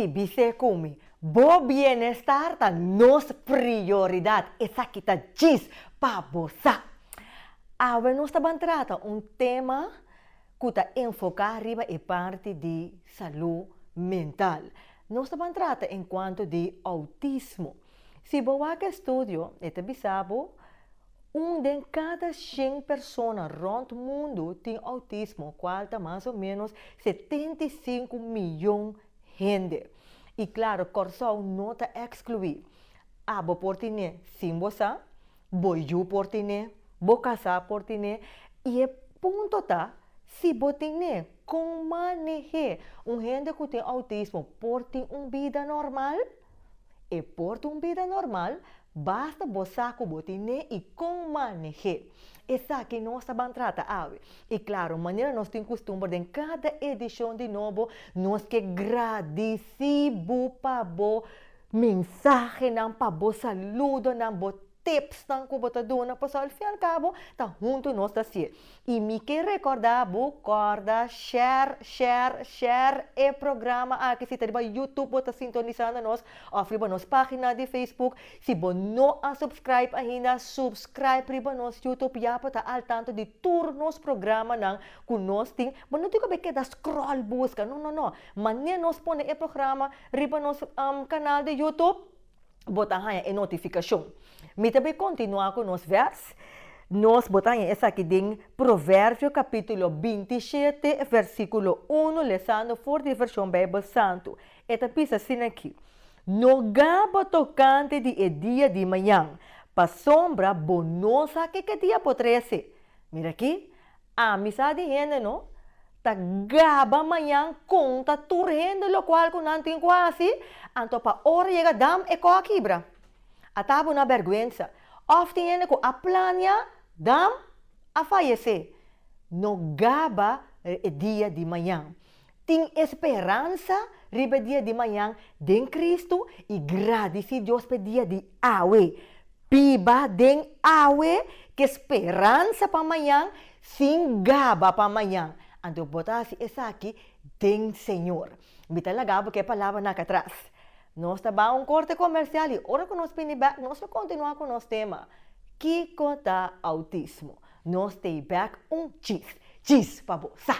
Si, bis'é ku mi, Bo bienestar ta nos prioridat, esaki ta djis pa bo sa. Awe nos ta ban trata un tema ku ta enfoká riba e parti di salú mental. Nos ta ban trata enkuanto di outismo. Si bo wak e studio, e ta bisa bo, un den kada shen persona rònt mundu tin outismo, kual ta mas o ménos 75 miyon hende. I klaro, Kòrsou no ta ekskluí. Abo por tine sin bo sa, bo yu por tine, bo kasá por tine, i e punto ta, si bo tine, kon maneh'é? Un hende ku tin outismo por tin un bida normal? E por ta un bida normal, basta bo sa ku bo tin'é i kon maneh'é. Esaki nos ta ban trata awe. I klaro, manera nos tin kustumber den kada edishon di nobo, nos ke gradisí bo pa bo mensahenan, pa bo saludonan, bo tipsnan ku bo ta duna, pasobra al fin al kabo ta huntu nos ta hasié. I mi ke rekordá bo, kòrda share, share, share e programa aki si ta riba YouTube bo ta sintonisando nos òf riba nos página di Facebook. Si bo no a subscribe ainda, subscribe riba nos YouTube ya pa ta al tanto di tur nos programanan ku nos tin. Bo no tin ku bai keda scroll buska, no, no, no. Manera nos pone e programa riba nos kanal di YouTube, bo ta haña e notifikashon. Mi ta bai kontinuá ku nos vèrs. Nos bo ta haña esaki den Proverbio kapítulo 27, versíkulo 1, lesando for di e vershon Beibel Santu. E ta bisa asina aki, No gaba tokante di e dia di mañan, pasobra bo no sa kiko e dia por trese. Mira aki, Ami sa di hende no ta gaba mañan konta tur hende lokual ku nan tin ku hasi, anto pa ora yega dam e kò a kibra. A ta bo na bèrgwensa. Òf tin hende ku a plania dam a fayesé. No gaba e dia di mañan. Tin e speransa riba e dia di mañan den Kristu i gradisí Dios pa e dia di awe. Biba den awe ku e speransa pa mañan sin gaba pa mañan. Anto bo ta hasi esaki den Señor. Mi ta laga bo ku e palabranan aki atras. Nos ta bai un korte komersial i ora ku nos bini bèk nos lo kontinuá ku nos tema, Kiko ta outismo? Nos t'ei bèk un djis djis pa bo sa!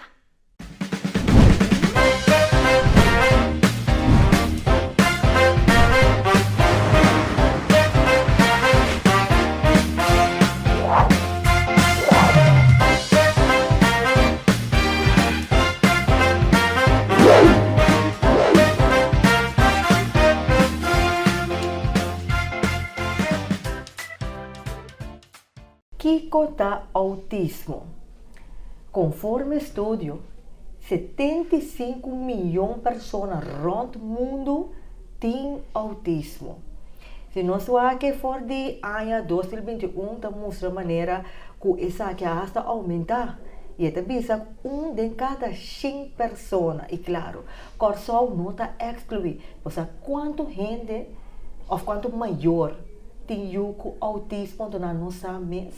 Kiko ta outismo? Konforme estudio, 75 miyon persona rònt mundu tin outismo. Si nos wak for di aña 2021 ta mustra manera ku esaki a hasta oumentá i e ta bisa ku un den kada shen persona. I klaro, Kòrsou no ta ekskluí. Bo sa kuantu hende òf kuantu mayor tin yu ku outismo anto nan no sa mes?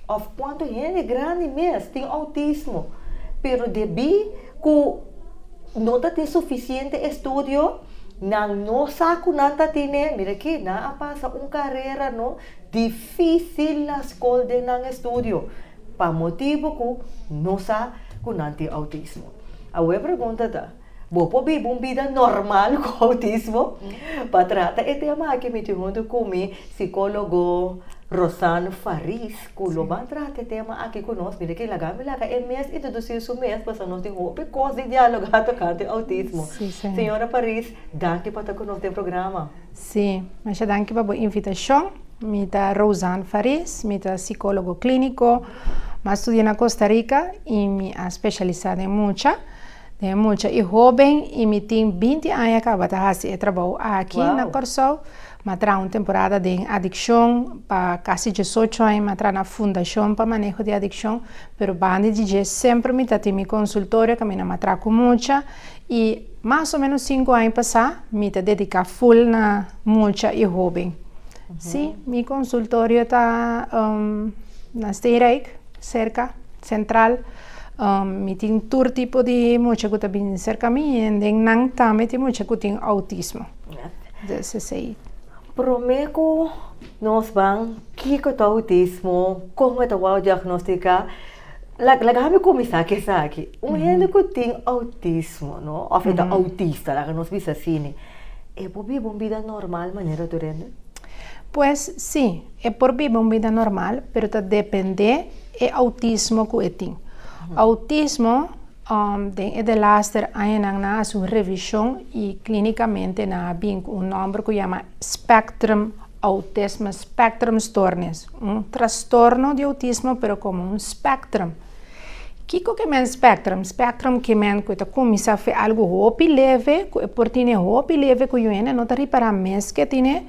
Òf kuantu hende grandi mes tin outismo pero debí ku no ta tin sufisiente estudio nan no sa ku nan ta tine? Mira aki, nan a pasa un karera no difísil na skol den nan estudio pa motibu ku no sa ku nan tin outismo. Awor e pregunta ta. Bo por biba un bida normal ku outismo? Pa trata e tema aki mi tin huntu ku mi sikólogo Rosanne Faris ku lo ban trata e tema aki ku nos. Mira ke laga mi laga e mes introdusí su mes pasobra nos tin hopi kos di dialogá tokante outismo. Señora Faris, danki pa ta ku nos den programa. Sí, masha danki pa bo invitashon. Mi ta Rosanne Faris, mi ta sikólogo klíniko. Mi a studia na Costa Rica i mi a spesialisá den mucha. Den mucha i hóben i mi tin 20 aña kaba ta hasi e trabou aki na Kòrsou. Mi a traha un temporada den adikshon pa kasi diesocho aña, mi a traha na Fundashon pa Maneho di Adikshon, pero banda di dje semper mi ta tin mi konsultorio kaminda mi a traha ku mucha i mas o ménos sinku aña pasá mi ta dediká ful na mucha i hóben. Sí, mi konsultorio ta na Steenrijk, serka, sentral. Mi tin tur tipo di mucha ku ta bini serka mi i den nan tambe tin mucha ku tin outismo. Dus esei. Promé ku nos ban kiko ta outismo, kon e ta wou diagnostiká, laga mi kuminsá ku esaki. Un hende ku tin outismo, no, òf e ta outista, laga nos bisa asina, e por biba un bida normal manera tur hende? Pues sí, e por biba un bida normal, pero ta dependé e outismo ku e tin. Outismo, den e delaster añanan nan a hasi un revishon i klínikamente nan a bin ku un nòmber ku yama spectrum autisme spectrumstoornis, un trastorno di outismo pero komo un spectrum. Kiko ke men spectrum? Spectrum ke men ku e ta kuminsá fe algu hopi leve, ku e por tene hopi leve ku yu hende no ta ripará mes ke tene,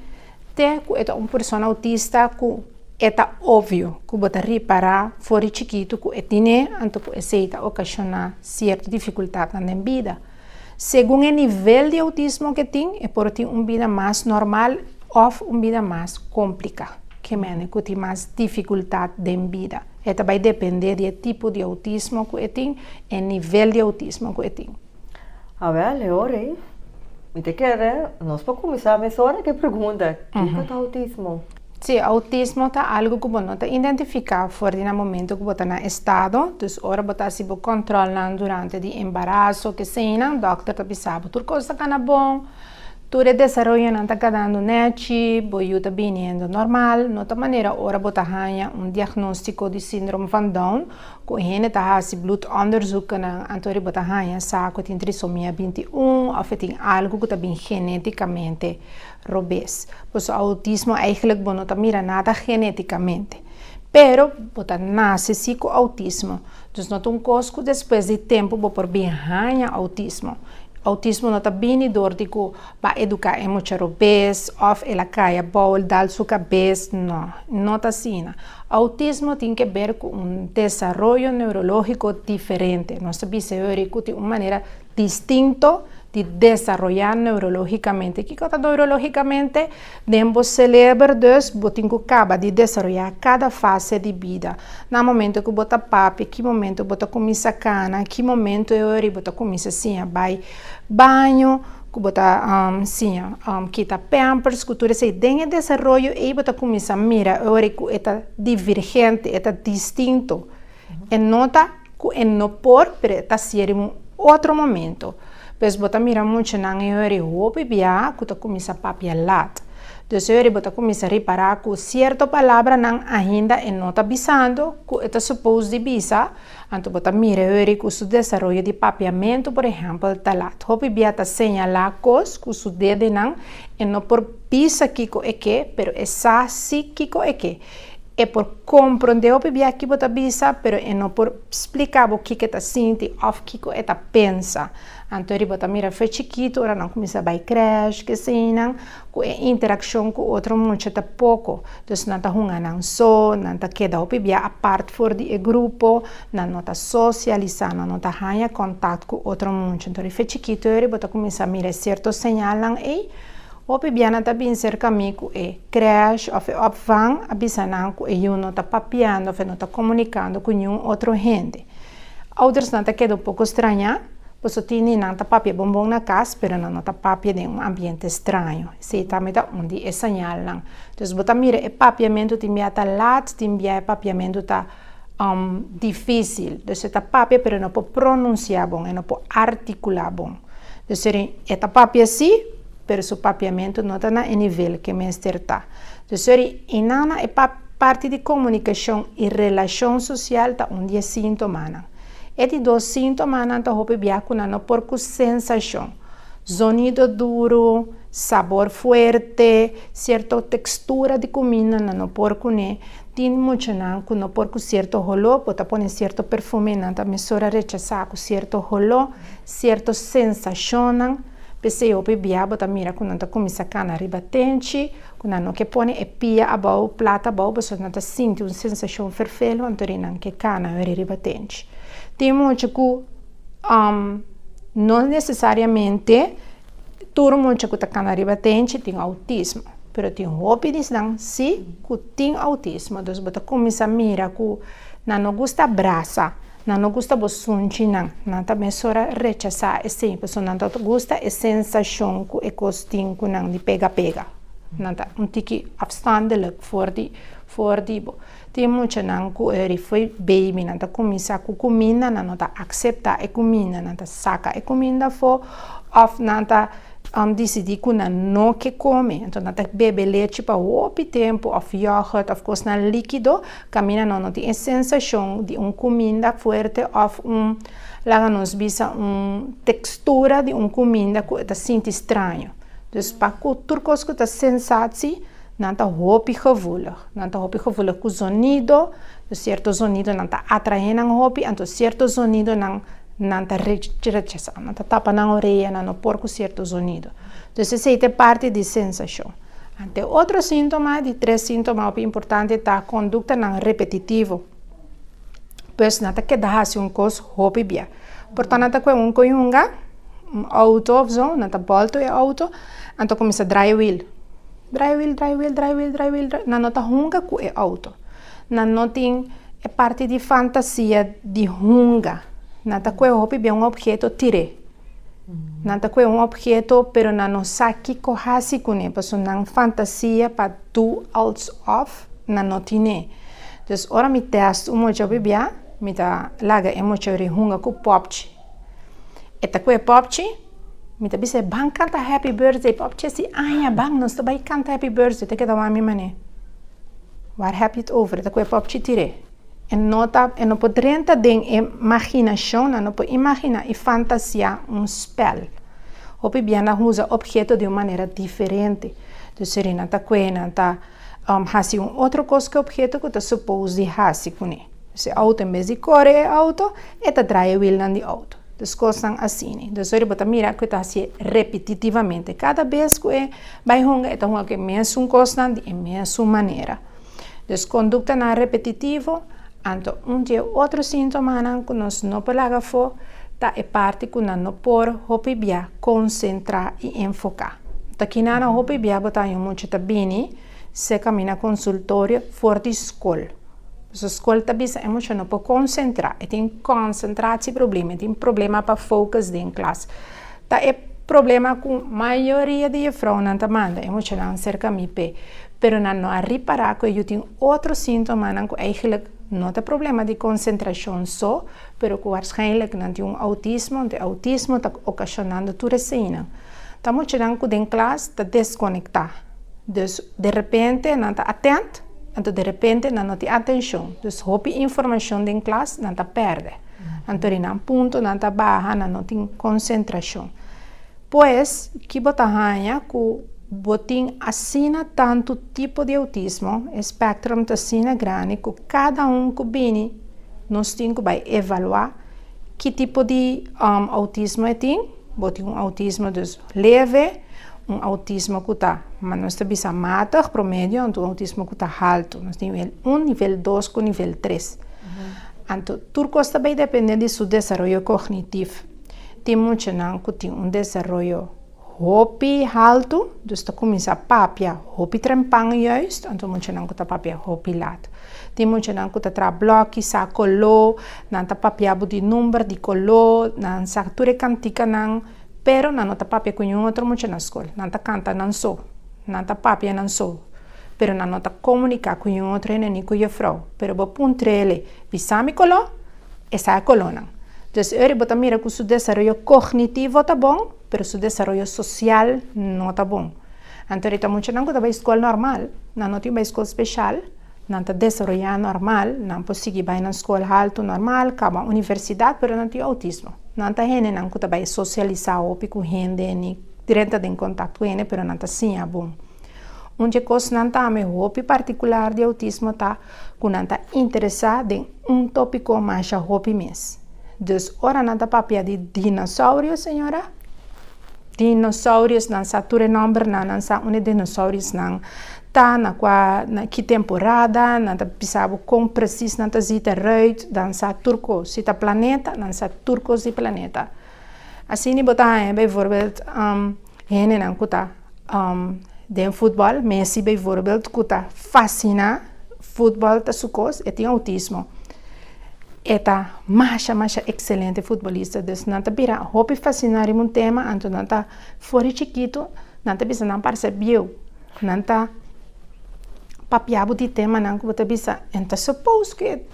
te ku e ta un persona outista ku e ta obvio ku bo ta ripará for di chikitu ku e tene, anto ku esei ta okashoná sierto difikultatnan den bida. Segun e nivel di outismo ke tin, e por tin un bida mas normal òf un bida mas kompliká, ke mende ku tin mas difikultat den bida. E ta bai dependé di e tipo di outismo ku e tin, e nivel di outismo ku e tin. Awel, e ora ei, mi ta kere nos por kuminsá mesora ku e pregunta, Kiko ta outismo? Sí, outismo ta algu ku bo no ta identifiká for di na momento ku bo ta na estado. Dus ora bo ta hasi bo kòntròlnan durante di embaraso, keseinan, dòkter ta bisa bo tur kos ta kana bon, Tur e desaroyonan ta kadando nèchi, bo yu ta biniendo normal, no ta manera ora bo ta haña un diagnóstiko di síndrome van Down ku e hende ta hasi bloedonderzoekennan anto ri bo ta haña sa ku e tin trisomia 21 òf e tin algu ku ta bin genétikamente robes. Pasobra outismo eigentlik bo no ta mira nada genétikamente, pero bo ta nase si ku outismo. Dus no ta un kos ku despues di tempu bo por bin haña outismo. Outismo no ta bini dor di ku ba eduká e mucha robes òf el a kai abou, el dal su kabes, no, no ta asina. Outismo tin ke ber ku un desaroyo neurológiko diferente. Nos ta bisa yori ku tin un manera distinto di desaroyá neurológikamente. Kiko ta neurológikamente? Den bo seleber dus bo tin ku kaba di desaroyá kada fase di bida. Na momento ku bo ta papia, ki momento bo ta kuminsá kana, ki momento e ora bo ta kuminsá siña bai baño, ku bo ta siña kita pampers, ku tur esei. Den e desaroyo ei bo ta kuminsá mira e ora ku e ta divergente, e ta distinto. E no ta ku e no por, pero e ta hasié riba un otro momento. Pues bo ta mira muchanan e ora hopi bia ku ta kuminsá papia lat. Dus e ora bo ta kuminsá ripará ku sierto palabranan ainda e no ta bisando ku e ta supos di bisa, anto bo ta mira e ora ku su desaroyo di papiamentu por ehèmpel ta lat. Hopi bia ta señalá kos ku su dedenan, e no por bisa kiko e ke, pero e sa si kiko e ke. E por komprondé hopi bia ki bo ta bisa, pero e no por splika bo kiko e ta sinti òf kiko e ta pensa. Anto ri bo ta mira fe chikitu ora nan kuminsá bai krèsh, keseinan, ku e interakshon ku otro mucha ta poko. Dus nan ta hunga nan so, nan ta keda hopi bia apart for di e grupo, nan no ta sosialisá, nan no ta haña kontakt ku otro mucha. Anto ri fe chikitu ri bo ta kuminsá mira e sierto señalnan ei. Hopi bia nan ta bin serka mi ku e krèsh òf e opvang a bisa nan ku e yu no ta papiando òf e no ta komunikando ku niun otro hende. Oudersnan ta keda un poko strañá, pasobra tin di nan ta papia bon bon na kas, pero nan no ta papia den un ambiente straño. Esei tambe ta un di e señalnan. Dus bo ta mira e papiamentu tin bia ta lat, tin bia e papiamentu ta difísil. Dus e ta papia pero e no por pronunsiá bon, e no por artikulá bon. Dus e ta papia sí, pero su papiamentu no ta na e nivel ke mester ta. Dus ori e nana e parti di komunikashon i relashon sosial ta un di e síntomanan. E di dos síntomanan ta hopi bia ku nan no por ku sensashon, zonido duru, sabor fuerte, sierto tekstura di kuminda nan no por kuné. Tin muchanan ku no por ku sierto holó, bo ta pone sierto perfume nan ta mesora rechasá ku sierto holó, sierto sensashonnan. P'esei hopi bia bo ta mira ku nan ta kuminsá kana riba tenchi, ku nan no ke pone e pia abou, plat abou, pasobra nan ta sinti un sensashon ferfelu, anto ri nan ke kana weri riba tenchi. Tin mucha ku no nesesariamente tur mucha ku ta kana riba tenchi tin outismo, pero tin hopi di esnan si ku tin outismo. Dus bo ta kuminsá mira ku nan no gusta brasa. Nan no gusta bo sunchi nan. Nan ta mesora rechasá esei, pasobra nan ta gusta e sensashon ku e kos tin ku nan di pega pega. Nan ta un tiki afstandelijk for di for di bo. Tin muchanan ku eri fo'i baby nan ta kuminsá ku kuminda, nan no ta akseptá e kuminda, nan ta saka e kuminda afó òf nan ta disidí ku nan no ke kome. Anto nan ta bebe lechi pa hopi tempu òf yògùrt òf kosnan líkido kaminda nan no tin e sensashon di un kuminda fuerte òf un, laga nos bisa, un tekstura di un kuminda ku e ta sinti straño. Dus pa ku tur kos ku ta sensatsi nan ta hopi gevoelig. Nan ta hopi gevoelig ku zonido, sierto zonidonan ta atraé nan hopi, anto sierto zonidonan nan ta rechasá, nan ta tapa nan orea, nan no por ku sierto zonido. Dus esei ta e parti di sensashon. Anto e otro síntoma, di tres síntoma hopi importante ta konduktanan repetitivo. Pues nan ta keda hasi un kos hopi bia. Por ta nan ta kue un koyunga, un outo of zo, nan ta bòltu e outo, anto kuminsá draai wiel. Draai wiel, draai wiel, draai wiel, draai wiel, nan no ta hunga ku e outo. Nan no tin e parti di fantasia di hunga. Nan ta kue hopi bia un obheto tir'é. Nan ta kue un obheto pero nan no sa kiko hasi kuné pasobra nan fantasia pa do alsof nan no tin'é. Dus ora mi tèst un mucha hopi bia, mi ta laga e mucha ri hunga ku pòpchi. E ta kue pòpchi, mi ta bisa e ban kanta happy birthday, pòpchi a si aña ban nos ta bai kanta happy birthday, ta keda wak mi manera waar heb je het over? E ta kue pòpchi tir'é. E no ta, e no por drenta den e maginashon, nan no por imaginá i fantasiá un spèl. Hopi bia nan usa opheto di un manera diferente. Dus seri nan ta kue, nan ta hasi un otro kos ku e opheto ku ta supos di hasi kuné. Dus e outo en bes di kore e outo, e ta draai e wilnan di outo. Dus kosnan asina. Dus ora bo ta mira ku e ta hasié repetitivamente. Kada bes ku e bai hunga, e ta hunga ku e mesun kosnan di e mesun manera. Dus konduktanan repetitivo, anto un di e otro síntomanan ku nos no por laga afó ta e parti ku nan no por hopi bia konsentrá i enfoká. Ta kina nan hopi bia bo ta haña un mucha ta bini serka mi na konsultorio for di skol. Pasobra skol ta bisa e mucha no por konsentrá, e tin konsentratieproblem, e tin problema pa focus den klas. Ta e problema ku mayoria di jefrounan ta manda e muchanan serka mi p'e, pero nan no a ripará ku e yu tin otro síntomanan ku eigentlik no ta problema di konsentrashon so, pero ku waarschijnlijk nan tin un outismo, anto e outismo ta okashonando tur eseinan. Ta muchanan ku den klas ta deskonektá, dus derepente nan ta atent, anto derepente nan no tin atenshon, dus hopi informashon den klas nan ta pèrdè. Anto di nan punto nan ta baha, nan no tin konsentrashon. Pues, ki bo ta haña ku bo tin asina tantu tipo di outismo, e spectrum ta asina grandi ku kada un ku bini nos tin ku bai evaluá ki tipo di outismo e tin. Bo tin un outismo dus leve, un outismo ku ta, nos ta bisa matig, promedio, anto un outismo ku ta haltu. Nos tin nivel un, nivel dos ku nivel tres. Anto tur kos ta bai depende di su desaroyo kognitif. Tin muchanan ku tin un desaroyo hopi haltu, dus ta kuminsá papia hopi trempan juist, anto muchanan ku ta papia hopi lat. Tin muchanan ku ta traha blòki, sa koló, nan ta papia bo di number, di koló, nan sa tur e kantikanan, pero nan no ta papia ku niun otro mucha na skol. Nan ta kanta nan so, nan ta papia nan so, pero nan no ta komuniká ku niun otro hende ni ku jefrou. Pero bo puntr'el, Bisa mi koló? E sa e kolónan. Dus eri bo ta mira ku su desaroyo kognitivo ta bon, pero su desaroyo sosial no ta bon. Anto eri ta muchanan ku ta bai skol normal, nan no tin bai skol speshal, nan ta desaroyá normal, nan por sigui bai nan skol haltu normal, kaba universidat, pero nan tin outismo. Nan ta hendenan ku ta bai sosialisá hopi ku hende ni drenta den kontakto ku hende, pero nan ta siña bon. Un dje kosnan tambe hopi partikular di outismo ta ku nan ta interesá den un tópiko masha hopi mes. Dus ora nan ta papia di dinosaurio, señora, dinosaurios, nan sa tur e nòmbernan, nan sa unda e dinosauriosnan ta, na kua, na ki temporada, nan ta bisa bo kon presis nan ta zita eruit, nan sa tur kos. Si ta planeta, nan sa tur kos di planeta. Asina bo ta haña bijvoorbeeld hendenan ku ta den futbòl, Messi bijvoorbeeld ku ta fasiná futbòl ta su kos, e tin outismo. E ta masha masha excelente futbolista, dus nan ta bira hopi fasciná riba un tema, anto nan ta for di chikitu nan ta bisa nan parse bieu, nan ta papia bo di temanan ku bo ta bisa en ta suppose ku e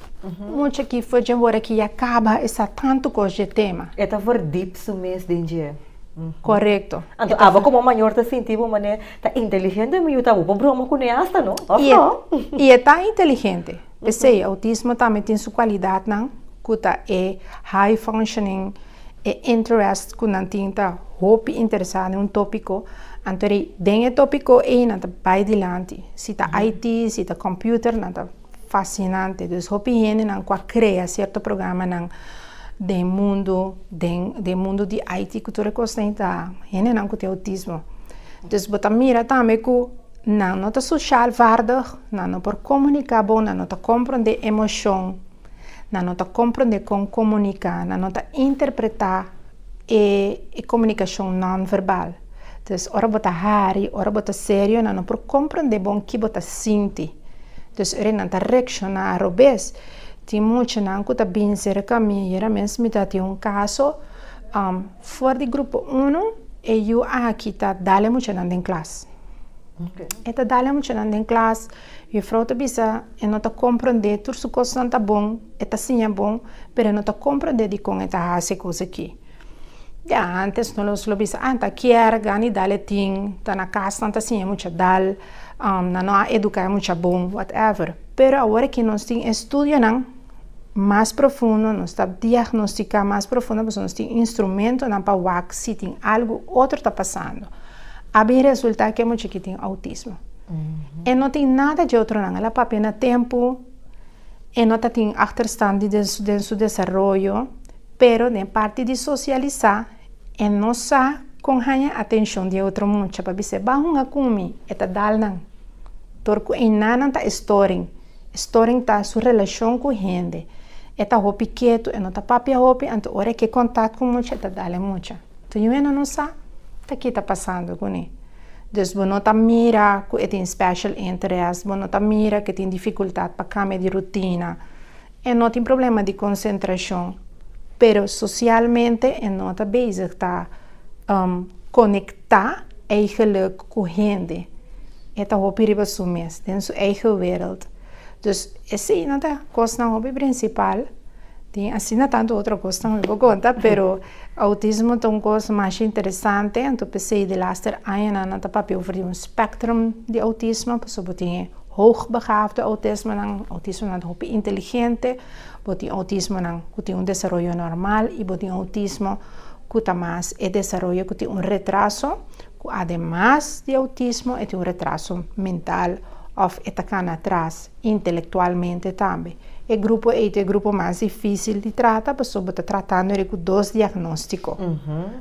mucha aki for dje wor aki ya kaba e sa tantu kos dje tema. E ta verdiep su mes den dje. Korekto. Anto abo komo mayor ta sinti bo manera ta inteligente mi yu ta bo por broma kuné asta no, òf no? I e ta inteligente. P'esei outismo tambe tin su kualidatnan ku ta e high functioning, e interest ku nan tin ta hopi interesá den un tópiko, anto rei den e tópiko ei nan ta bai dilanti. Si ta IT, si ta computer, nan ta fasinante. Dus hopi hendenan ku a krea sierto programanan den mundu, den den mundu di IT ku tur e kosnan ei ta hendenan ku tin outismo. Dus bo ta mira tambe ku nan no ta sociaal vaardig, nan no por komuniká bon, nan no ta komprondé emoshon, nan no ta komprondé kon komuniká, nan no ta interpretá e e komunikashon nonverbal. Dus ora bo ta hari, ora bo ta serio, nan no por komprondé bon ki bo ta sinti. Dus ora nan ta reakshoná robes. Tin muchanan ku ta bin serka mi, ayera mes mi ta tin un kaso, for di grupo uno e yu aki ta dal e muchanan den klas. E ta dal e muchanan den klas, yufrou ta bisa e no ta komprondé, tur su kosnan ta bon, e ta siña bon, pero e no ta komprondé dikon e ta hasi e kos aki. Ya antes nos lo bisa, ah ta kier gana i dal e tin, ta na kas nan ta siña mucha dal, nan no a eduká e mucha bon, whatever. Pero awor aki nos tin estudionan mas profundo, nos ta diagnostiká mas profundo pasobra nos tin instrumentonan pa wak si tin algu otro ta pasando. A bin resultá ku e mucha aki tin outismo. E no tin nada dje otronan, el a papia na tempu, e no ta tin achterstand den su desaroyo. Pero den parti di sosialisá, e no sa kon haña atenshon di e otro mucha pa bis'é, Ban hunga ku mi! E ta dal nan. Dor ku einanan ta e storing. E storing ta su relashon ku hende. E ta hopi ketu, e no ta papia hopi, anto ora e ke kontak ku mucha e ta dal e mucha. Anto yu hende no sa ta ki ta pasando kuné. Dus bo no ta mira ku e tin special interest, bo no ta mira ku e tin difikultat pa kambia di rutina. E no tin problema di konsentrashon, pero sosialmente e no ta bezig ta konektá eigenlik ku hende. E ta hopi riba su mes, den su eigen wereld. Dus esei no ta kosnan hopi prinsipal. Tin asina tantu otro kosnan mi por konta, pero outismo ta un kos masha interesante, anto p'esei de laster añanan nan ta papia over di un spectrum di outismo, pasobra bo tin e Hoogbegaafde autismonan, autismonan hopi inteligente, bo tin autismonan ku tin un desaroyo normal i bo tin autismo ku ta mas e desaroyo ku tin un retraso, ku ademas di autismo e tin un retraso mental òf e ta kana atras intelektualmente tambe. E grupo ei ta e grupo mas difísil di trata pasobra bo ta tratando ku dos diagnóstiko,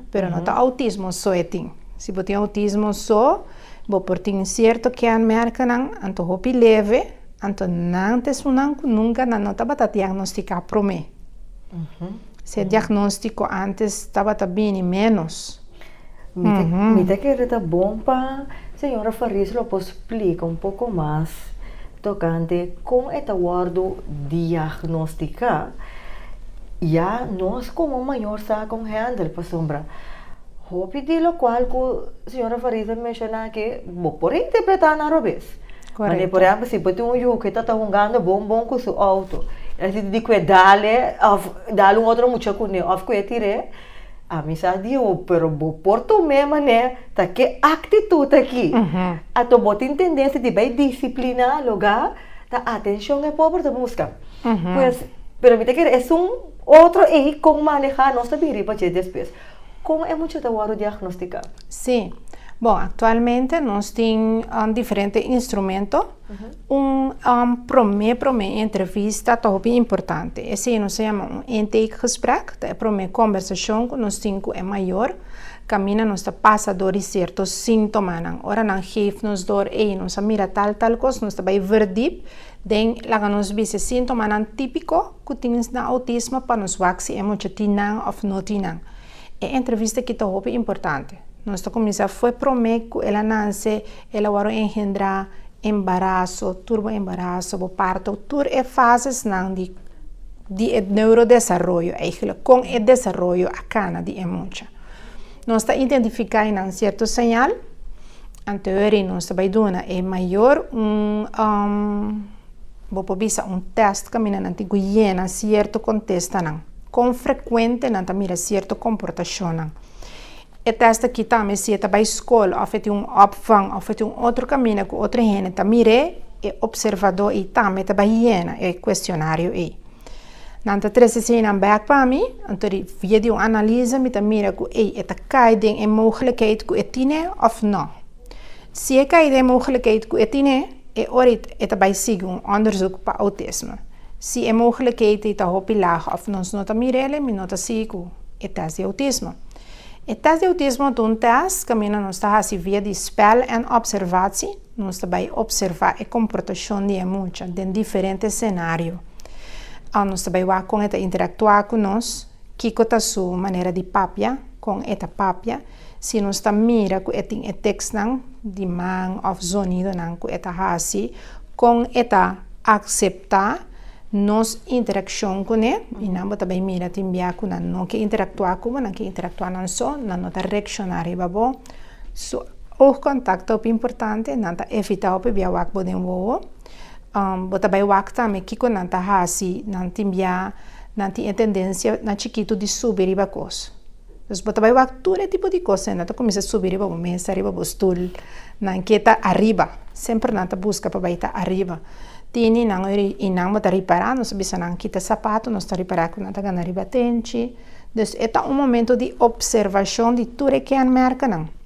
pero no ta autismo so e tin. Si bo tin autismo so, Bo por tin sierto kenmerkennan, anto hopi leve, anto nan ta esunnan ku nunka nan no tabata diagnostiká promé. Si e diagnóstiko ántes tabata bini ménos. Mi ta kere ta bon pa señora Faris lo por splika un poko mas tokante kon e ta wòrdu diagnostiká, ya nos komo mayor sa kon hèndel pasobra Hopi di lokual ku señora Farisa menshoná aki, bo por interpretá nan robes. Mane por ehèmpel, si bo tin un yu ku ta ta hungando bon bon ku su outo, i a sinti di ku e dal e òf dal un otro mucha kuné òf ku e tir'é, ami sa di yu, pero bo por tum'é manera ta ke aktitut aki. Anto bo tin tendensia di bai disipliná lugá ta atenshon e pober ta buska. Pues, pero mi ta kere esun otro ei kon manehá nos ta bin riba dje despues. Kon e mucha ta wòrdu diagnostiká? Sí. Bon, aktualmente nos tin diferente instrumento. Un promé promé entrevista ta hopi importante. Esei nos ta yama un intakegesprek, ta e promé kombersashon ku nos tin ku e mayor, kaminda nos ta pasa dor di sierto síntomanan. Ora nan geef nos dor, ey, nos a mira tal tal kos, nos ta bai verdiep den laga nos bisa e síntomanan típiko. Ku tin na outismo pa nos wak si e mucha tin nan òf no tin nan. E entrevista aki ta hopi importante. Nos ta kuminsá fo'i promé ku el a nanse, el a wòrdu engendrá, embaraso, tur bo embaraso, bo parto, tur e fasesnan di di e neurodesaroyo eigenlijk, kon e desaroyo a kana di e mucha. Nos ta identifiká einan sierto señal, anto eri nos ta bai duna e mayor un bo por bisa un tèst kaminda nan tin ku yena sierto kontestanan, kon frekuente nan ta mira sierto komportashonnan. E tèst aki tambe si e ta bai skol òf e tin un opvang òf e tin un otro kaminda ku otro hende ta mir'é, e opservadó ei tambe ta bai yena e kuestionario ei. Nan ta trese eseinan bèk pa mi, anto di via di un analise mi ta mira ku ei e ta kai den e mogelijkheid ku e tine òf nò. Si e kai den e mogelijkheid ku e tine, e ora ei e ta bai sigui un onderzoek pa outisme. Si e mogelijkheid ei ta hopi lag òf nos no ta mir'el, mi no ta sigui ku e tèst di outisme. E tèst di outismo ta un tèst kaminda nos ta hasi via di spèl en opservatie. Nos ta bai opservá e komportashon di e mucha den diferente senario. Nos ta bai wak kon e ta interaktuá ku nos, kiko ta su manera di papia, kon e ta papia, si nos ta mira ku e tin e teksnan di man òf zonidonan ku e ta hasi, kon e ta akseptá nos interakshon kuné, i nan bo ta bai mira tin bia ku nan no ke interaktuá ku bo, nan ke interaktuá nan so, nan no ta reakshoná riba bo. Su oogcontact ta hopi importante, nan ta evitá hopi bia wak bo den wowo. Bo ta bai wak tambe kiko nan ta hasi, nan tin bia, nan tin e tendensia nan chikitu di subi riba kos. Dus bo ta bai wak tur e tipo di kos, nan ta kuminsá subi riba bo mesa, riba bo stul, nan ke ta ariba, semper nan ta buska pa bai ta ariba. Tini nan ori i nan bo ta ripará, nos ta bisa nan kita sapato, nos ta ripará ku nan ta gana riba tenchi. Dus e ta un momento di opservashon di tur e kenmerkennan.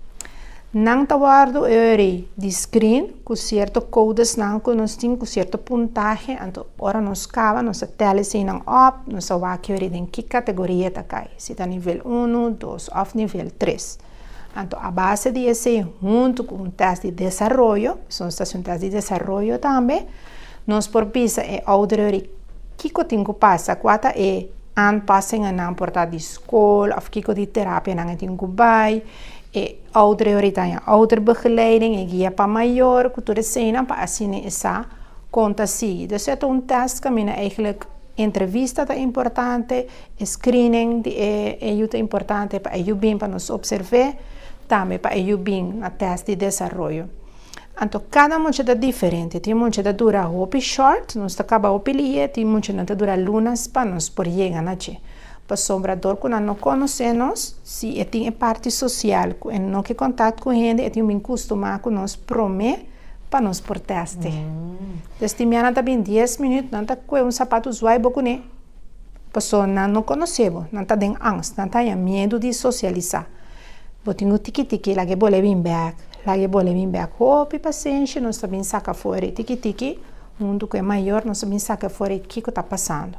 Nan ta wòrdu ori di screen ku sierto kodesnan ku nos tin, ku sierto puntahe, anto ora nos kaba nos ta tel eseinan op, nos ta wak ori den ki kategoria ta kai, si ta nivel unu, dos òf nivel tres. Anto a base di esei huntu ku un tèst di desaroyo, pasobra nos ta hasi un tèst di desaroyo tambe, nos por bisa e ouder ori kiko tin ku pasa, kua ta e aanpassingen por ta di skol òf kiko di terapianan e tin ku bai, e ouder ori ta haña ouderbegeleiding, e guia pa mayor, ku tur eseinan pa asina e sa kon ta sigui. Dus e ta un tèst kaminda eigentlik entrevista ta importante, E screening di e e yu ta importante pa e yu bin pa nos observ'é, tambe pa e yu bin na test di desaroyo. Anto kada mucha ta diferente, tin mucha ta dura hopi short, nos ta kaba hopi lihe, tin muchanan ta dura lunas pa nos por yega na dje. Pasobra dor ku nan no konosé nos, si e tin e parti sosial ku e no ke kontak ku hende, e tin bin kustumá ku nos promé pa nos por tèst'é. Des tin bianan ta bin dies minüt, nan ta kue un sapatu zwai bo kuné. Pasobra nan no konosé bo, nan ta den angst, nan ta haña miedu di sosialisá. Bo tin ku tiki tiki laga e bole bin bèk, laga e bole bin bèk. Hopi pasenshi nos ta bin saka for e tiki tiki, huntu ku e mayor nos ta bin saka for e kiko ta pasando.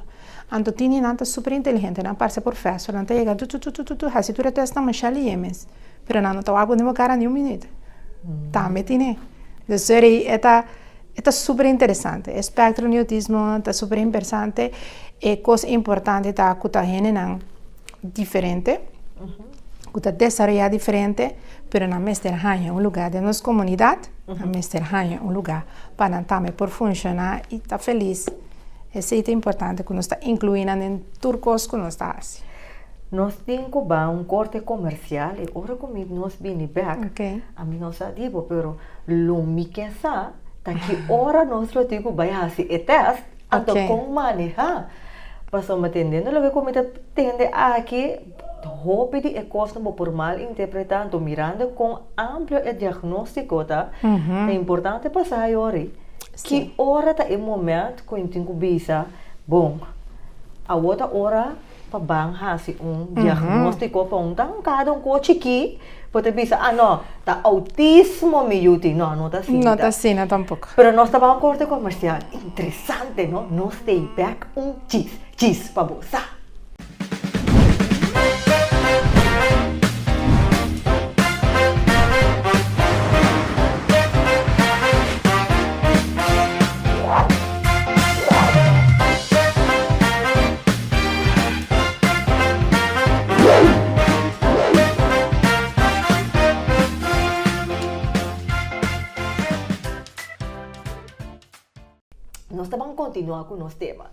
Anto tin di nan ta super inteligente, nan parse profesor, nan ta yega tututututu hasi tur e tèstnan masha lihe mes, pero nan no ta wak bo den bo kara ni un minüt. Tambe tine. Dus e ta. E ta super interesante. E spectrum di autismo ta super interesante. E kos importante ta ku ta hendenan diferente, ku ta desaroyá diferente, pero nan mester haña un lugá den nos komunidat, nan mester haña un lugá pa nan tambe por funshoná i ta felis. Esei ta importante ku nos ta inkluí nan den tur kos ku nos ta hasi. Nos tin ku ba un korte komersial i ora ku mi nos bini bèk, ami no sa di bo, pero Lo mi ke sa ta ki ora nos lo tin ku bai hasi e tèst, anto kon manehá. Pasobra tendendo loke ku mi ta tende aki, hopi di e kosnan bo por mal interpretá, anto mirando kon amplio e diagnóstiko ta, ta importante pa sa yori ki ora ta e momènt ku tin ku bisa, bon, awor ta ora pa ban hasi un diagnóstiko pa un ta un kada un ko chikí bo ta bisa ah no ta outismo mi yu tin no no ta asina no ta asina tampoko pero nos ta ban un korte komersial interesante no nos stay back un chis chis pa bo sa. Nos ta ban continua cu nos tema.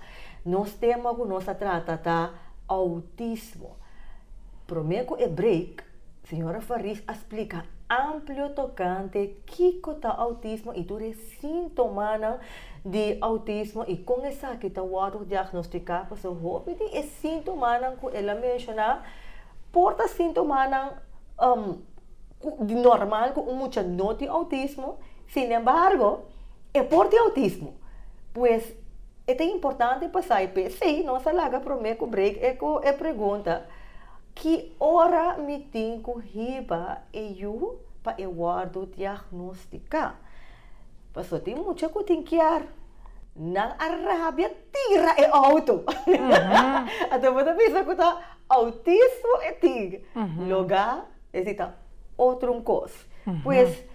Nos tema ku nos a trata ta outismo. Promé ku e break, señora Faris a splika amplio tokante kiko ta outismo i tur e síntomanan di outismo i kon esaki ta wòrdu diagnostiká. Pasobra hopi di e síntomanan ku el a menshoná por ta síntomanan di normal ku un mucha no tin outismo, sinembargo e por tin outismo. Pues e ta importante pa sa i p'esei nos a laga promé ku break e ku e pregunta, Ki ora mi tin ku hiba e yu pa e wòrdu diagnostiká? Pasobra tin mucha ku tin kier nan a rabia tira e outo. Anto bo ta bisa ku ta outismo e tin. Logá esei ta otro un kos. Pues,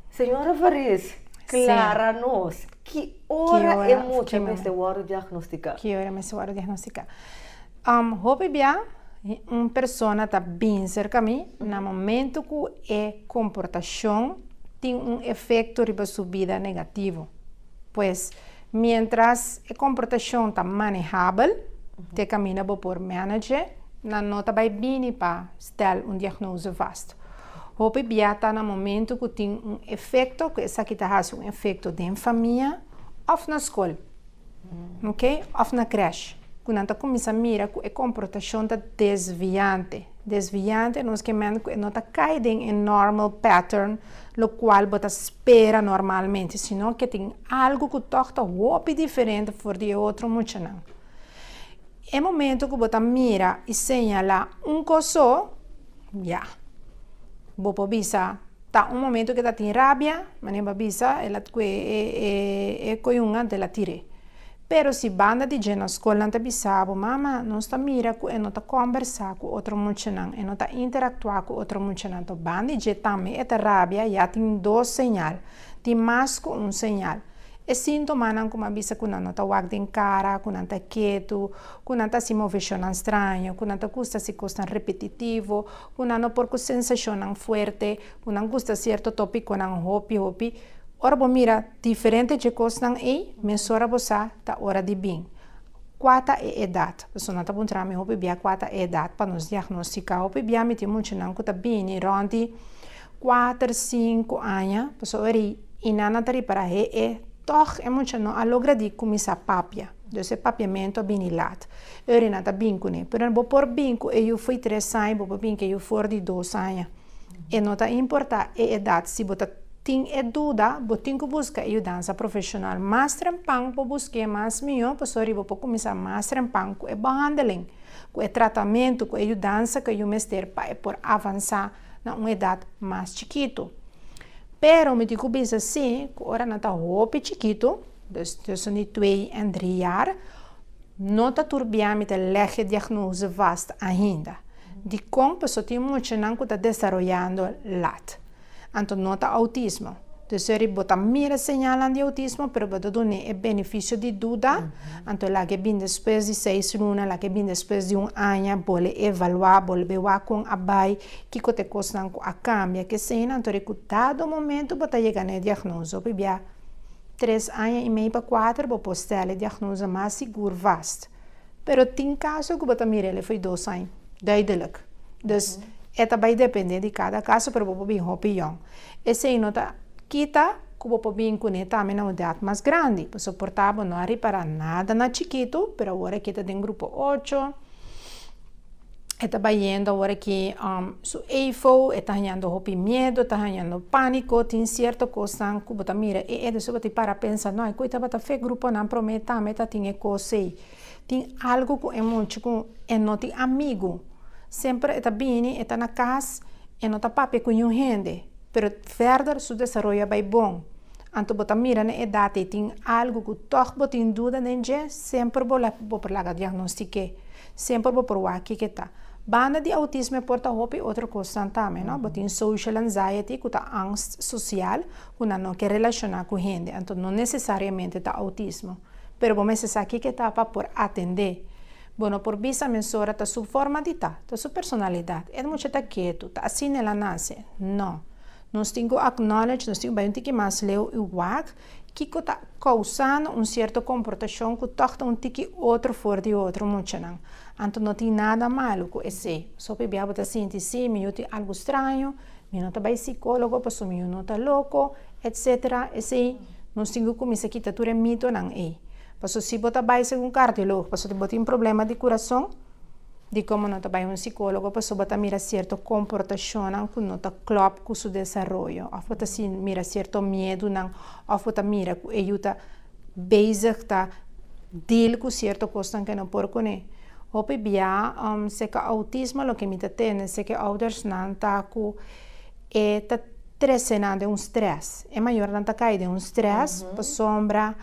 señora Faris, klara nos, ki ora e mucha mester wòrdu diagnostiká? Ki ora mester wòrdu diagnostiká? Hopi bia un persona ta bin serka mi na momento ku e komportashon tin un efekto riba su bida negativo. Pues, mientras e komportashon ta manehabel, te kaminda bo por manage, nan no ta bai bini pa stel un diagnose vast. Hopi bia ta na momento ku tin un efekto, ku esaki ta hasi un efekto den famia òf na skol, ok, òf na krèsh, ku nan ta kuminsá mira ku e komportashon ta desviante. Desviante nos ke men ku e no ta kai den e normal pattern lokual bo ta spera normalmente, sino ke tin algu ku tòg ta hopi diferente for di e otro muchanan. E momento ku bo ta mira i señalá un kos so, ya, bo por bisa ta un momento ku e ta tin rabia, manera bo a bisa el a kue e koyunga anto el a tir'é. Pero si banda di dje na skol nan ta bisa bo, mama, nos ta mira ku e no ta kòmbersá ku otro muchanan, e no ta interaktuá ku otro muchanan, anto banda di dje tambe e ta rabia, ya tin dos señal, tin mas ku un señal. E síntomanan ku mi a bisa ku nan no ta wak den kara, ku nan ta ketu, ku nan ta hasi moveshonnan straño, ku nan ta gusta hasi kosnan repetitivo, ku nan no por ku sensashonnan fuerte, ku nan gusta sierto topikonan hopi hopi. Ora bo mira diferente dje kosnan ei, mesora bo sa ta ora di bin. Kua ta e edat? Pasobra nan ta puntra mi hopi bia kua ta e edat pa nos diagnostiká. Hopi bia mi tin muchanan ku ta bini rònt di kuater, sinku aña, pasobra ora ei i nan a ta ripará he e tòg e mucha no a logra di kuminsá papia, dus e papiamentu a bini lat. E ora nan ta bin kuné. Pero bo por bin ku e yu fo'i tres aña, bo por bin ku e yu for di dos aña. E no ta importá e edat, si bo ta tin e duda, bo tin ku buska e yudansa profeshonal. Mas trempan bo busk'é mas mihó, pasobra riba bo por kuminsá mas trempan ku e behandeling, ku e tratamentu, ku e yudansa ku e yu mester pa e por avansá na un edat mas chikitu. Pero mi tin ku bisa si ku ora nan ta hopi chikitu, dus tussen di twee en drie jaar, no ta tur bia mi ta leg e diagnose vast ainda. Dikon? Pasobra tin muchanan ku ta desaroyando lat. Anto no ta outismo. Dus eri bo ta mira señalnan di outismo pero bo ta dun'é e benefisio di duda, anto laga e bin despues di seis luna, laga e bin despues di un aña, bolbe evaluá, bolbe wak kon a bai, Kiko ta e kosnan ku a kambia kesei nan? Tori ku dado momento bo ta yega na e diagnose. Hopi bia tres aña i mei pa kuater bo por stèl e diagnose mas sigur vast. Pero tin kaso ku bo ta mira el e foi dos aña, duidelijk. Dus e ta bai depende di kada kaso pero bo por bin hopi yòn. Esei no ta kita ku bo por bin kuné tambe na un edat mas grandi. Pasobra por ta bo no a ripará nada na chikitu pero awor aki ta den grupo ocho. E ta bayendo awor aki su eifo, e ta hañando hopi miedu, e ta hañando pániko, tin sierto kosnan ku bo ta mira e e despues bo ta para pensa, no, e ku e tabata fe gruponan promé tambe ta tin e kos ei. Tin algu ku e mucha ku e no tin amigu, semper e ta bini, e ta na kas, e no ta papia ku niun hende, pero verder su desaroyo a bai bon. Anto bo ta mira na edat ei tin algu ku tòg bo tin duda den dje, semper bo bo por laga diagnostik'é. Semper bo por wak kiko ta. Banda di autismo e por ta hopi otro kosnan tambe, no? Bo tin social anxiety ku ta angst sosial ku nan no ke relashoná ku hende, anto no nesesariamente ta autismo. Pero bo mester sa kiko ta pa por atendé. Bo no por bisa mesora ta su forma di ta, ta su personalidat, e mucha ta ketu, ta asina el a nase. No. Nos tin ku acknowledge, nos tin ku bai un tiki mas leu i wak. kiko ta kousando un sierto komportashon ku tòg ta un tiki otro for di otro muchanan. Anto no tin nada malu ku esei. Hopi bia bo ta sinti, si, mi yu tin algu straño, mi no ta bai sikólogo pasobra mi yu no ta loko, etsetera. Esei nos tin ku kuminsá kita tur e mitonan ei. Pasobra si bo ta bai segun kardiólogo pasobra bo tin problema di kurason, dikon bo no ta bai un sikólogo pasobra bo ta mira sierto komportashonnan ku no ta klòp ku su desaroyo òf bo ta mira sierto miedunan òf bo ta mira ku e yu ta bezig ta deal ku sierto kosnan ku e no por kuné. Hopi bia seka outismo loke mi ta tende seka e oudersnan ta ku e ta trese nan den un strès. E mayornan ta kai den un strès pasobra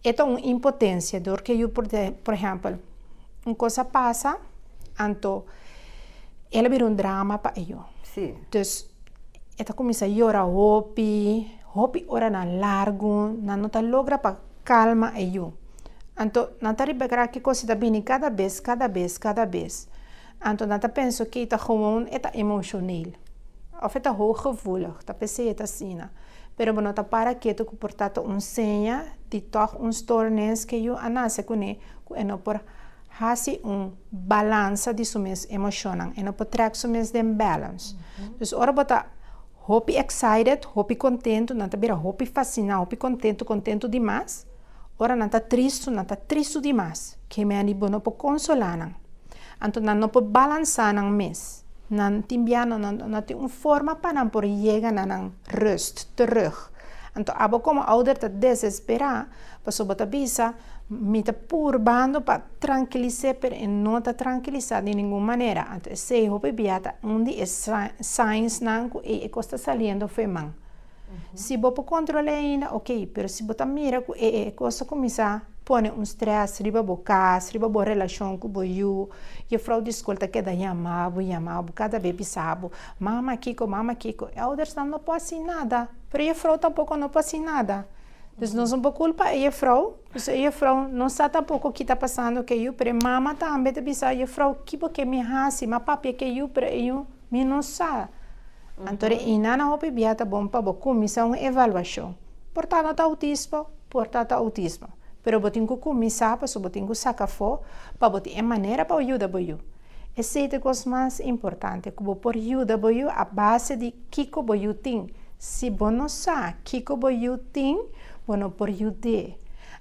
e ta un impotensia dor ke yu por por ehèmpel un kos a pasa anto el a bira un drama pa e yu. Dus e ta kuminsá yora hopi, hopi oranan largu, nan no ta logra pa kalma e yu. Anto nan ta riba kra ki kos ta bini kada bes, kada bes, kada bes. Anto nan ta pensa oke ta gewoon e ta emoshoneel òf e ta hooggevoelig, ta p'esei e ta asina. Pero bo no ta para ketu ku por ta ta un seña di tòg un stoornis ke yu a nase kuné ku e no por hasi un balansa di su mes emoshonnan, e no por trèk su mes den balance. Dus ora bo ta hopi excited, hopi kontentu, nan ta bira hopi fasiná, hopi kontentu, kontentu dimas. Ora nan ta tristu, nan ta tristu dimas. Ke meni bo no por konsolá nan. Anto nan no por balansá nan mes. Nan tin bia no no tin un forma pa nan por yega na nan rust terug. Anto abo komo ouder ta desesperá pasobra bo ta bisa, Mi ta purbando pa trankilis'é pero e no ta trankilisá di ningun manera. Anto esei hopi bia ta un di e signsnan ku ei e kos ta saliendo for e man. Si bo por kontrol'é ainda, ok, pero si bo ta mira ku e e kos ta kuminsá pone un strès riba bo kas, riba bo relashon ku bo yu, jefrou di skol ta keda yama bo, yama bo, kada be bisa bo, mama kiko, mama kiko, e oudersnan no por hasi nada, pero jefrou tampoko no por hasi nada. Dus nos no por kulpa e jefrou, pasobra e jefrou no sa tampoko ki ta pasando ku e yu, pero e mama tambe ta bisa, jefrou ki bo ke mi hasi, mi a papia ku e yu, pero e yu mi no sa. Anto e inana hopi bia ta bon pa bo kuminsá un evaluashon. Por ta no ta outismo, por ta ta outismo. Pero bo tin ku kuminsá pasobra bo tin ku saka afó pa bo tin e manera pa bo yuda bo yu. Esei ta e kos mas importante, ku bo por yuda bo yu a base di kiko bo yu tin. Si bo no sa kiko bo yu tin, bo no por yud'é.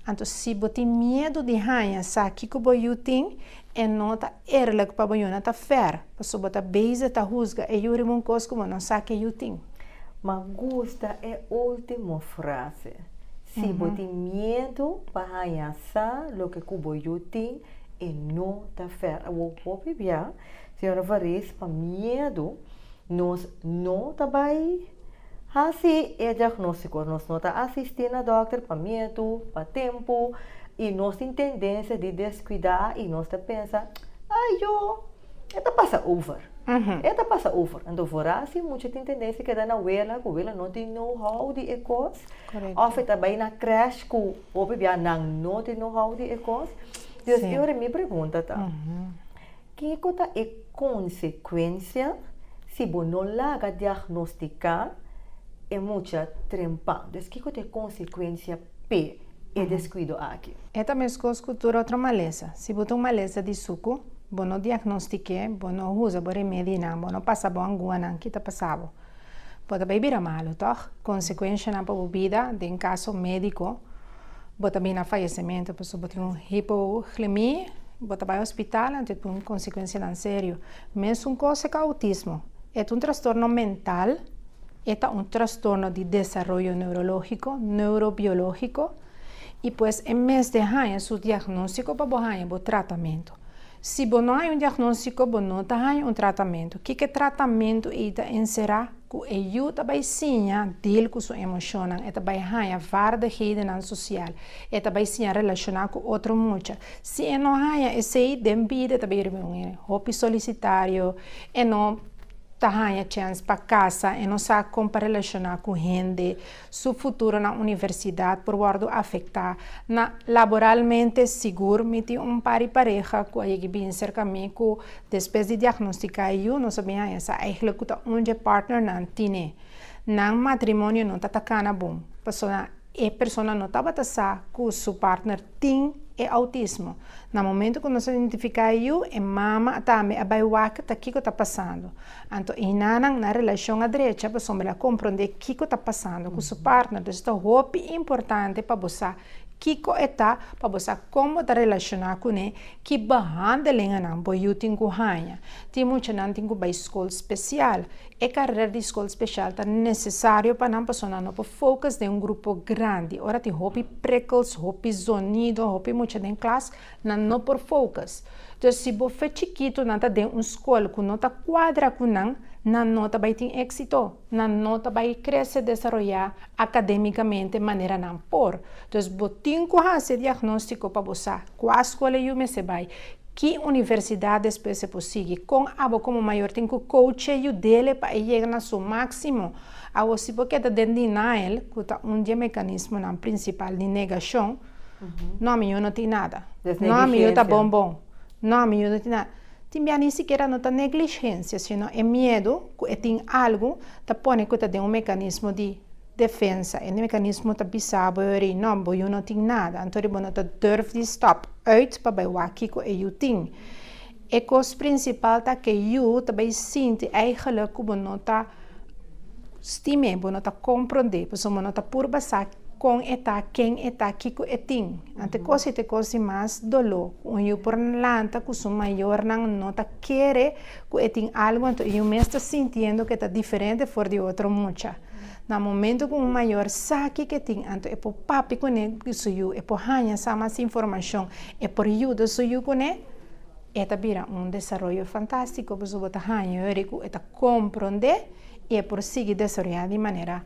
Anto si bo tin miedu di haña sa kiko bo yu tin, E no ta eerlijk pa bo yu no ta fair, pasobra bo ta bezig ta husga e yu riba un kos ku bo no sa ke yu tin. Ma gusta e ultimo frase. Si bo tin miedu pa haña sa loke ku bo yu tin, e no ta fair. Awor hopi bia, señora Varis, pa miedu nos no ta bai hasi e diagnóstiko. Nos no ta asistí na dòkter pa miedu, pa tempu, i nos tin tendensia di deskuidá i nos ta pensa, Ai yo, e ta pasa over. E ta pasa over. Anto vooral si mucha tin tendensia keda na wela, ku wela no tin know-how di e kos, òf e ta bai na krèsh ku hopi bia nan no tin know-how di e kos. Dus e ora mi pregunta ta, Kiko ta e konsekuensia si bo no laga diagnostiká e mucha trempan? Dus kiko ta e konsekuensia p'e e deskuido aki? E ta meskos ku tur otro malesa. Si bo ta un malesa di suku, bo no diagnostik'é, bo no usa bo remedinan, bo no pasa bo anguanan, ki ta pasa bo? Bo ta bai bira malu, tòg? Konsekuenshanan pa bo bida, den kaso médiko, bo ta bini na fayesementu pasobra bo tin un hipoglimia, bo ta bai hospital, anto e tin un konsekuensianan serio. Mesun kos e ku outismo, e ta un trastorno mental, e ta un trastorno di desaroyo neurológiko, neurobiológiko, i pues e mester haña su diagnóstiko pa bo haña bo tratamentu. Si bo no haña un diagnóstiko, bo no ta haña un tratamentu. Kiko e tratamentu ei ta enserá? Ku e yu ta bai siña deal ku su emoshonnan, e ta bai haña vaardighedennan sosial, e ta bai siña relashoná ku otro mucha. Si e no haña esei, den bida e ta bai riba un hende hopi solisitario, e no ta haña chèns pa kasa, e no sa kon pa relashoná ku hende. Su futuro na universidad por wordo afecta. Na laboralmente sigur mi tin un par di pareha cu a yegi bin cerca mi cu despues di diagnostica e yu nos a bin haña sa eigenlijk cu ta un dje partnernan tine. Nan matrimonio no ta ta cana bon pasobra. E persona no tabata sa ku su partner tin e outismo. Na momento ku nos a identifiká e yu, e mama tambe a bai wak ta kiko ta pasando. Anto einanan nan relashon a drecha pasobra el a komprondé kiko ta pasando ku su partner. Dus ta hopi importante pa bo sa kiko e ta, pa bo sa kon bo ta relashoná kuné, ki behandelingennan bo yu tin ku haña. Tin muchanan tin ku bai skol spesial. E karera di skol spesial ta nesesario pa nan pasobra nan no por focus den un grupo grandi. Ora tin hopi prikkels, hopi zonido, hopi mucha den klas, nan no por focus. Dus si bo fe chikitu nan ta den un skol ku no ta kuadra ku nan, nan no ta bai tin éksito. Nan no ta bai krese, desaroyá akadémikamente manera nan por. Dus bo tin ku hasi e diagnóstiko pa bo sa kua skol e yu mester bai, Ki universidat despues e por sigui? Kon abo komo mayor tin ku coach'e, yud'el pa e yega na su máksimo? Awor si bo keda den denial, ku ta un di e mekanismonan prinsipal di negashon, No, mi yu no tin nada. No, mi yu ta bon bon. No, mi yu no tin nada. Tin bia ni sikiera no ta negligensia, sino e miedu ku e tin algu ta pone ku ta den un mekanismo di defensa. E mekanismo ta bisa bo yori, no, bo yu no tin nada. Anto di bo no ta durf di stap uit pa bai wak kiko e yu tin. E kos prinsipal ta ke yu ta bai sinti eigenlijk ku bo no ta stim'é, bo no ta komprondé, pasobra bo no ta purba sa kon e ta, ken e ta, kiko e tin. Anto e kos ei ta e kos di mas doló, ku un yu por lanta ku su mayornan no ta kere ku e tin algu, anto e yu mes ta sintiendo ku e ta diferente for di otro mucha. Na momento ku un mayor sa kiko e tin, anto e por papia kuné ku su yu, e por haña sa mas informashon, e por yuda su yu kuné, e ta bira un desaroyo fantástiko pasobra bo ta haña yori ku e ta komprondé i e por sigui desaroyá di manera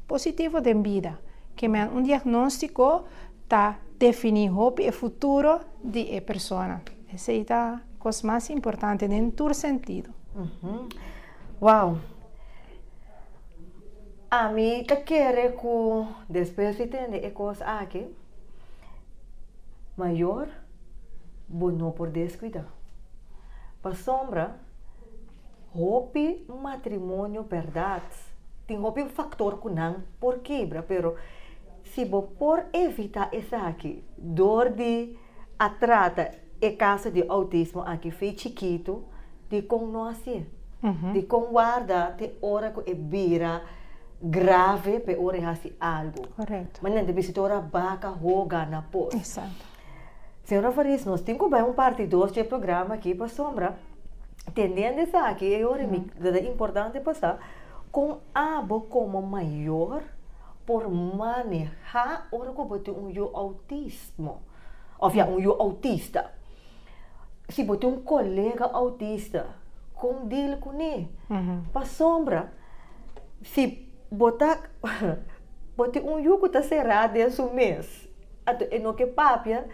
positivo den bida. Ke men un diagnóstiko ta definí hopi e futuro di e persona. Esei ta kos mas importante den tur sentido. Wow! Ami ta kere ku despues di tende e kos aki, mayor bo no por deskuidá. Pasobra hopi matrimonio bèrdat tin hopi faktor ku nan por kibra, pero si bo por evitá esaki dor di a trata e kaso di outismo aki fe chikitu, dikon no hasié? Dikon warda te ora ku e bira grave pa e ora e hasi algu? Manera ta bisa te ora baka hoga na pos. Señora Faris, nos tin ku bai un parti dos dje programa aki pasobra tendiendo esaki e ora mi ta importante pa sa kon abo komo mayor por manehá ora ku bo tin un yu outismo. Of ya, un yu autista. Si bo tin un kolega autista, kon deal kuné? Pasobra si bo ta bo tin un yu ku ta será den su mes, anto e no ke papia,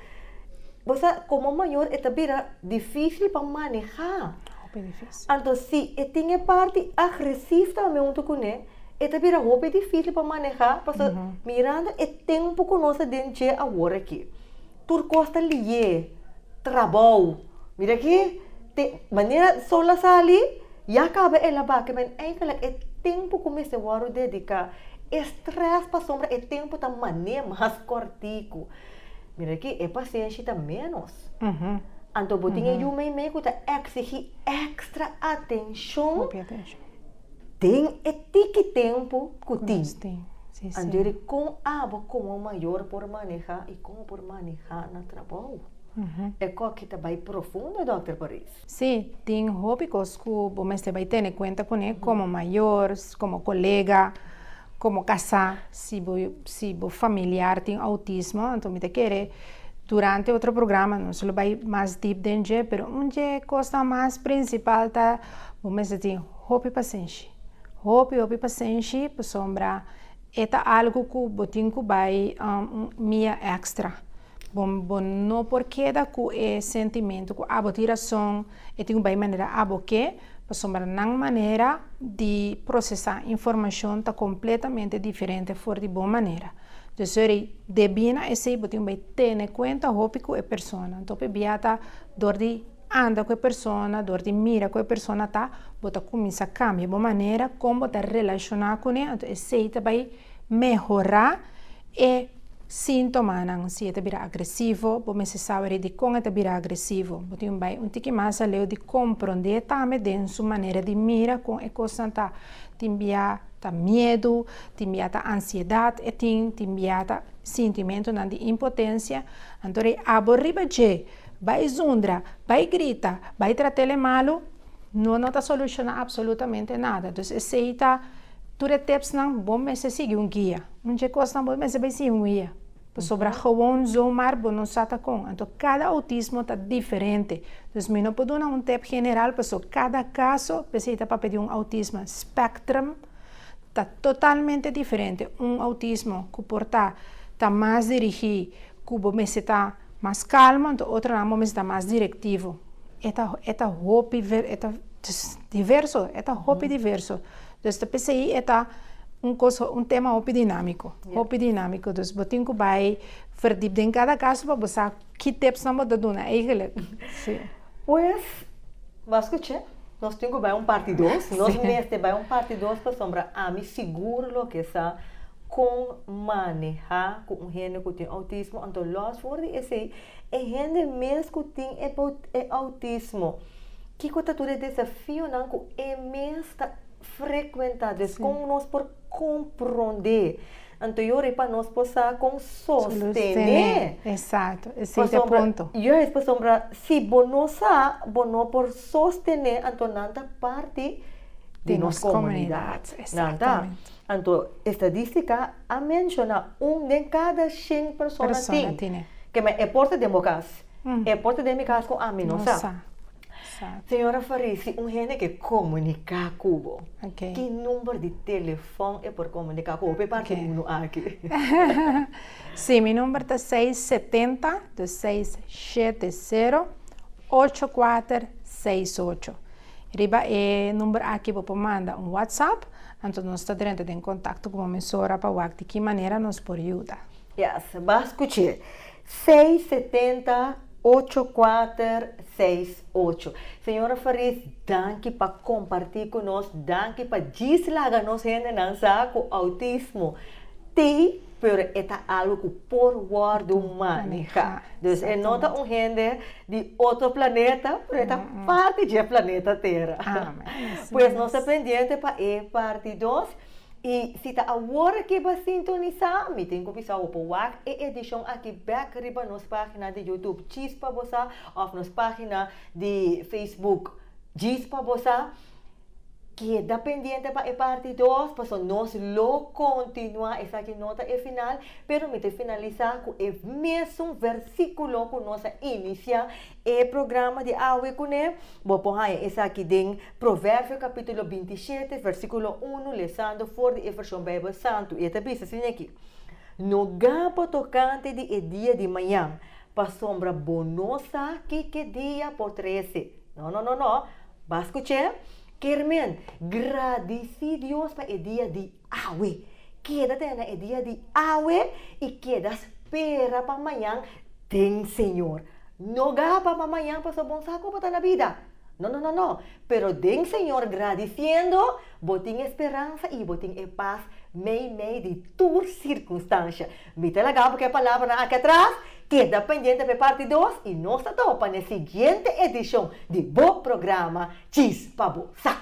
bo sa komo mayor e ta bira difísil pa manehá. Anto si e tin e parti agresief tambe huntu kuné, E ta bira hopi difícil pa manehá pasobra mirando e tempu ku nos ta den dje awor aki, tur kos ta lié, trabou, mira aki te manera sol a sali ya kaba el a baka men eigenlijk e tempu ku mester wòrdu dediká e strès pasobra e tempu ta man'é mas kòrtiku, mira aki e pasenshi ta ménos, anto bo tin e yu meimei ku ta eksigí èkstra atenshon. Den e tiki tempu ku tin. Anderi kon abo komo mayor por maneha i kon bo por maneha na trabou. E koki ta bai profundo Dòkter Paris. Sí, tin hopi kos ku bo mester bai tene kuenta kuné komo mayor, komo kolega, komo kasá, si bo si bo familiar tin outismo, anto mi ta kere durante otro programa nos lo bai mas dip den dje, pero un dje kosnan mas prinsipal ta bo mester tin Hopi pasenshi. Hopi, hopi pasenshi pasobra e ta algu ku bo tin ku bai un mia èkstra. Bo bo no por keda ku e sentimentu ku abo tin rason, e tin ku bai manera abo ke, pasobra nan manera di prosesá informashon ta kompletamente diferente for di bo manera. Dus sorry, debí na esei bo tin ku bai tene kuenta hopi ku e persona. Anto hopi bia ta dor di Anda ku e persona, dor di mira ku e persona ta, bo ta kuminsá kambia bo manera kon bo ta relashoná kuné, anto esei ta bai mehorá E síntomanan, si e ta bira agresivo, bo mester sa weri dikon e ta bira agresivo. Bo tin bai un tiki mas aleu di komprondé tambe den su manera di mira kon e kosnan ta. Tin bia ta miedu, tin bia ta ansiedat e tin, tin bia ta sintimentunan di impotensia. Anto rei abo riba dje, bai zundra, bai grita, bai trat'el e malu, no no ta solushoná absolutamente nada. Dus esei ta tur e tipsnan, bo mester sigui un guia. Un dje kosnan bo mester bai sigui un guia. Pasobra gewoon zomaar bo no sa ta kon. Anto kada outismo ta diferente. Dus mi no por duna un tip general paso kada kaso p'esei ta papia di un outismo spectrum ta totalmente diferente. Un outismo ku por ta ta mas dirigí ku bo mester ta mas kalmo anto otronan bo mester ta mas directivo. E ta e ta hopi e ta diverso e ta hopi diverso. Dus ta p'esei e ta un kos un tema hopi dinámiko hopi dinámiko. Dus bo tin ku bai verdiep den kada kaso pa bo sa ki tipsnan bo ta duna eigenlijk. Sí. Pues, bo a skuch'é? Nos tin ku bai un parti dos. Nos mester bai un parti dos pasobra ami sigur loke sa kon manehá ku un hende ku tin outismo. Anto lòs for di esei, e hende mes ku tin e e outismo, kiko ta tur e desafionan ku e mes ta frekuentá? Dus kon nos por komprondé? Anto yori pa nos por sa kon sostené. Exacto, esei ta e punto. Juist, pasobra si bo no sa, bo no por sostené, anto nan ta parti di nos komunidat. Nan ta. Anto estadístika a menshoná un den kada shen persona tin. Ke men e por ta den bo kas, e por ta den mi kas ku ami no sa. Señora Faris, si un hende ke komuniká ku bo, ki number di telefòn e por komuniká ku bo? P'e parti unu aki. Sí, mi number ta seis setenta, dus seis shete sero, ocho kuater seis ocho. Riba e number aki bo por manda un WhatsApp, anto nos ta drenta den kontakto ku bo mesora pa wak di ki manera nos por yuda. Yes, ba skuch'é. Seis setenta ocho kuater seis ocho. Señora Faris, danki pa kompartí ku nos, danki pa djis laga nos hendenan sa ku outismo t'ei, pero e ta algu ku por wòrdu manehá. Dus e no ta un hende di otro planeta, pero e ta parti dje planeta Tera. Pues nos ta pendiente pa e parti dos. I si ta awor ke bo a sintonisá, mi tin ku bisa bo por wak e edishon aki bèk riba nos página di YouTube Djis pa Bo Sa òf nos página di Facebook Djis pa Bo Sa. Keda pendiente pa e parti dos, pasobra nos lo kontinuá, esaki no ta e final, pero mi ta finalisá ku e mesun versíkulo ku nos a inisiá e programa di awe kuné. Bo por haña esaki den Proverbio kapítulo 27, versíkulo 1, lesando for di e vershon Beibel Santu. I e ta bisa asina aki, No gaba tokante di e dia di mañan, pasobra bo no sa kiko e dia por trese. No, no, no, no. Bo a skuch'é? Kermen, gradisí Dios pa e dia di awe. Keda tene e dia di awe i keda spera pa mañan den Señor. No gaba pa mañan pasobra bo no sa ku bo ta na bida. No, no, no, no. Pero den Señor gradisiendo, bo tin e speransa i bo tin e pas meimei di tur sirkunstansha. Mi ta laga bo ku e palabranan aki atras. Keda pendiente pa e parti dos i nos ta topa na e siguiente edishon di bo programa Djis pa Bo Sa.